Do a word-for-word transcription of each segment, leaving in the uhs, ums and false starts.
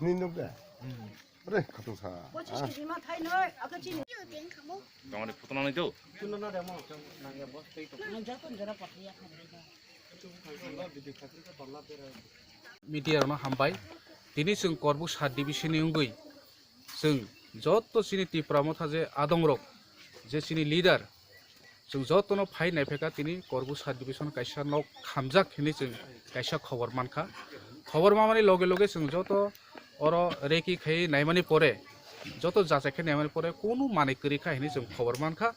Nini nuk de? Ore, khatung sa. Tongani photo nang nai do. Media rokno hambai. Tini chwng Korbuk sub division ni wngwi chwng joto chini Tipra Motha je adongrok, je chini leader, chwng jotono phai naipheka tini Korbuk sub division kaisa nok khamjak hinwi chwng kaisa khobor mankha. Khobor mamani loge loge chwng joto oro reki khai naimani pore, joto jachai khai naimani pore kunu manwi kwrwi kha hinwi chwng khobor mankha.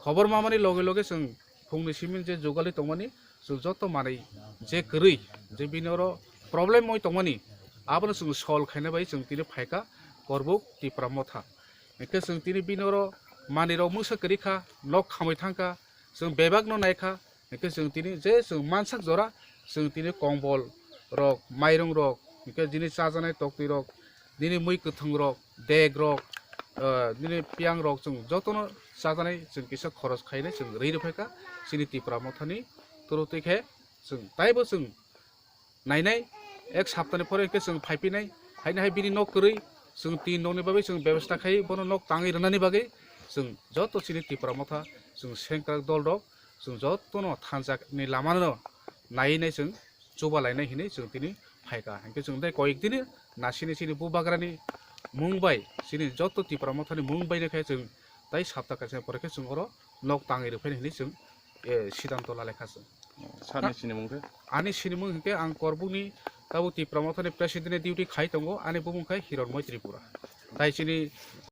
Khobor mamani loge loge chwng phungni simi je jugalwi tongmani, chwng joto manwi je kwrwi, je bini oro problem oi tongmani, abono chwng solve khaina bai chwng tini phaikha Korbuk Tipra Motha. Hinkhe chwng tini bini oro manwirok mungsa kwrwi kha, nok khamwi thangkha, chwng bebakno naikha, hinkhe chwng tini je chwng mansak jora, chwng tini kombol rok, mairung rok, hinkhe jini chajaknai toktwi rok, nini mui kwthwng rok, dek rok, ah, nini piyang rok chwng jotono chajaknai chwng kisa khoros khainai chwng rwi rwphaikha chini Tipra Mothani turu twi khe chwng taibo chwng nainai ek saptani pore hinkhe chwng phaiphinai haino hai bini nok kwrwi chwng tin nokni bagwi chwng bebasta khai bono nok tangwi rwnani bagwi chwng joto chini Tipra Motha chwng sengkrak dol rok chwng jotono thansa ni lamano naiwi nai chwng chuba lainai hinwi chwng tini phaikha. Hinkhe chwng tei koyek dini nasini chini bubagrani mung bai chini joto Tipra Mothani mung bai khe chwng tei sapta kaisa pore khe chwng oro nok tangwi rwphani hinwi chwng, eh, sidanto lalaikha chwng. Sani sinimung khe? Ani sinimung hinkhe ang Korbukni tabuk Tipra Mothani president ni duty khai tongo, ani bumung khe Hironmoi Tripura. Tai chini